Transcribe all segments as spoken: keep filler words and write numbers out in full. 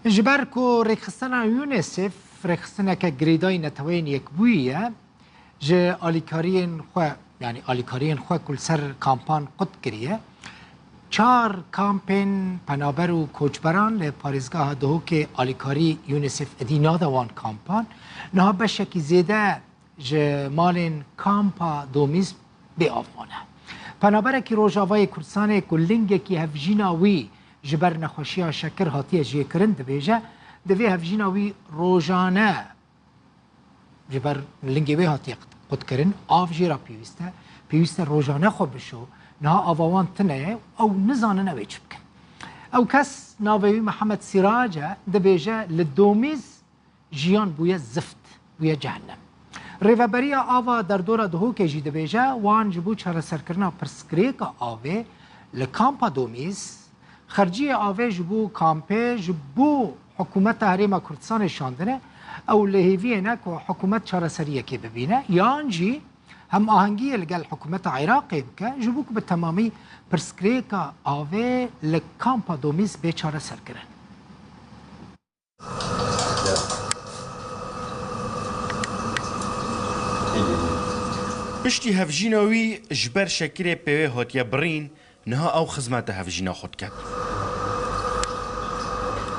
Ji ber ku rêkxistina UNICEF rêkxistineke girêdayî Neteweyên Yekbûyî ye, ji alîkariyên xwe, yanî alîkariyên xwe ku li ser kampan qut kiriye, çar kampên penaber û koçberan li parêzgeha Duhokê alîkarî UNICEF êdî nade wan kampan. Niha beşekî zêde ji malên kampa Domîz bê av mane. Penaberekî Rojavayê Kurdistanê ku lingekî hevjîna wî ji ber nexweşiya şekir hatiye jêkirin dibêje, divê hevjîna wî rojane ji ber lingê wê hatiye qutkirin, av jê re pêwîst e, pêwîst e rojane xwe bişo, niha ava wan tune ye û ew nizanin ew ê çi bikin. Ew kes navê wî Mihemed Sîrac e, dibêje, li Domîz jiyan bûye zift, bûye cehennem. Rêveberiya Ava Derdora Duhokê jî dibêje, wan ji bo çareserkirina pirsgirêka avê li kampa Domîz, xerciyê avê ji bo kampê ji bo Hikûmeta Herêma Kurdistanê şandine, ew li hêviyê ne ku hikûmet çareseriyekê bibîne, yan jî hemahengiyê li gel Hikûmeta Iraqê bike, ji bo ku bi temamî pirsgirêka avê li kampa Domîz bê çareserkirin. Piştî hevjîna wî ji ber şekirê pê wê hatiye birîn, niha ew xizmeta hevjîna xwe diket.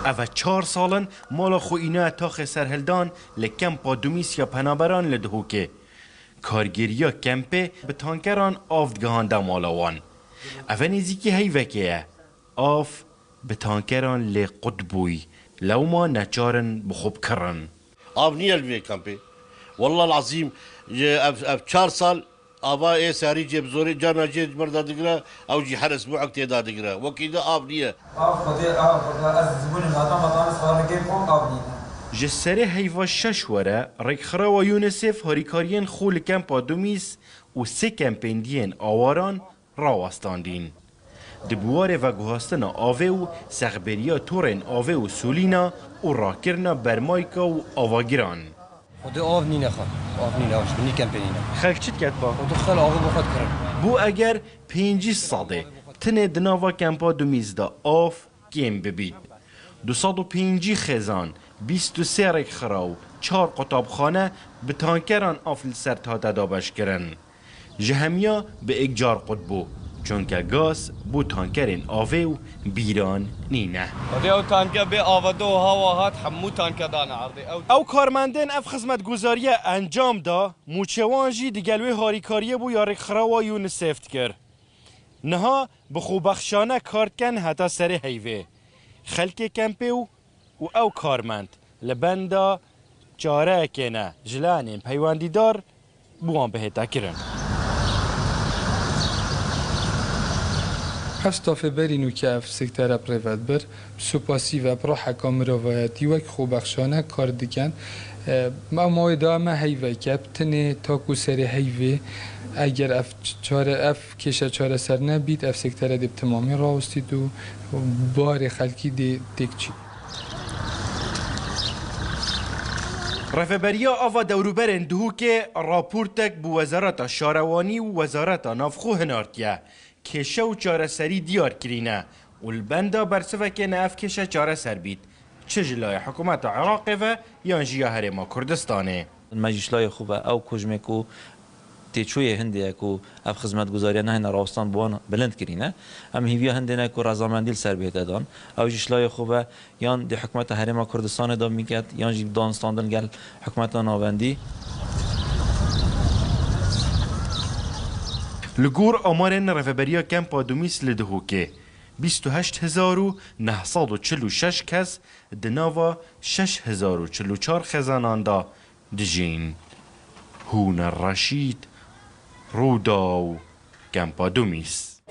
Ev e çar sal in mala xwe înaye taxê serhildan li kempa Dumîs ya penaberan li Duhokê. Kargêriya kempê bi tankeran av digihande mala wan. Ev e nêzîkî heyvekê ye. Av bi tankeran lê qut bûy. Lewma neçar in bi xwe bikirin. Av niye li vê kampê. Wallah lazîm, ji ev, ev çar sal ava ê serî cê bi zorê carna cê ji ber de digire, ew jî her isbûek tê de digire. Wekî de av niye. Av Xwedê, av Xwedê, ez zibûnê nadan, me dan, ez xwe li gêm xwe av nîne. Ji serê heyva şeş were, rêkxirawa UNICEF harîkariyên xwe li kempa Dumîs û sê kempên diyên awaran rawestandîn. Di biwarê veguhastina avê û sexberiya torên avê û solîna û rakirina bermayka û avagiran. Xwedê av nîne xwe. Av nîne, av ji binî kempê nîne. Xelk çi diket ba? Xwedê xel avê bo xwe dikirin. Bû eger pêncî sedê tinê di nava kempa Dumîz de av kêm bibît. Du sed û pêncî xêzan, bîst û sê rêkxiraw, çar qutabxane bi tankeran av li ser hate dabeşkirin. Ji hemiya bi êk car qut bû, çunke gaz bo tankerên avê û bîran nîne. Xwedê ew tanke bê avade û hawa hat, hemû tanke dane erdê. Ew Ew karmendên ev xizmetguzariye encam da, mûçê wan jî digel wê harîkariyê bû ya rêkxirawa UNICEF dikir. Niha bi xwebexşane kar dikin heta serê heyvê. Xelkê kempê û, û ew karmend li benda çareyekê ne, ji layanên peywendîdar bi wan bihête kirin. Ev stafê berî nû ke ev sektere bi rê ve dibir, bi supasî ve, bi ruheka mirovayetî wek xwebexşane kar dikin. E, ew mawê da me heyveke bi tinê ta ku serê heyvê, eger ev ç-, çare, ev kêşe çareser nebît, ev sektere dê bi temamî rawestît û barê xelkî dê têk çî. Rêveberiya Ava Dewrûberên Duhokê raportek bi Wezareta Şarewanî û Wezareta Navxwe hinartiye. Kêşe û çareserî diyar kirîne û li benda bersivekê ne ev kêşe çareser bît, çi ji layê Hikûmeta Iraqê ve yan jî ya Herêma Kurdistanê. Me jî ji layê xwe ve ew kujmê ku têçûyê hindê ye ku ev xizmetguzariya nehêne rawestan bi wan bilind kirîne. Em hîviya hindê ne ku rezamendî li ser bihête dan. Ew jî ji layê xwe ve yan di Hikûmeta Herêma Kurdistanê de miket, yan jî danûstandin gel Hikûmeta Navendî. Li gor amarên Rêveberiya Kempa Dumîs li Duhokê, bîst û heşt hezar û neh sed û çil û şeş kes di nava şeş hezar û çil û çar xezanan de dijîn. Hûner Reşîd, Rûdaw, Kempa Dumîs.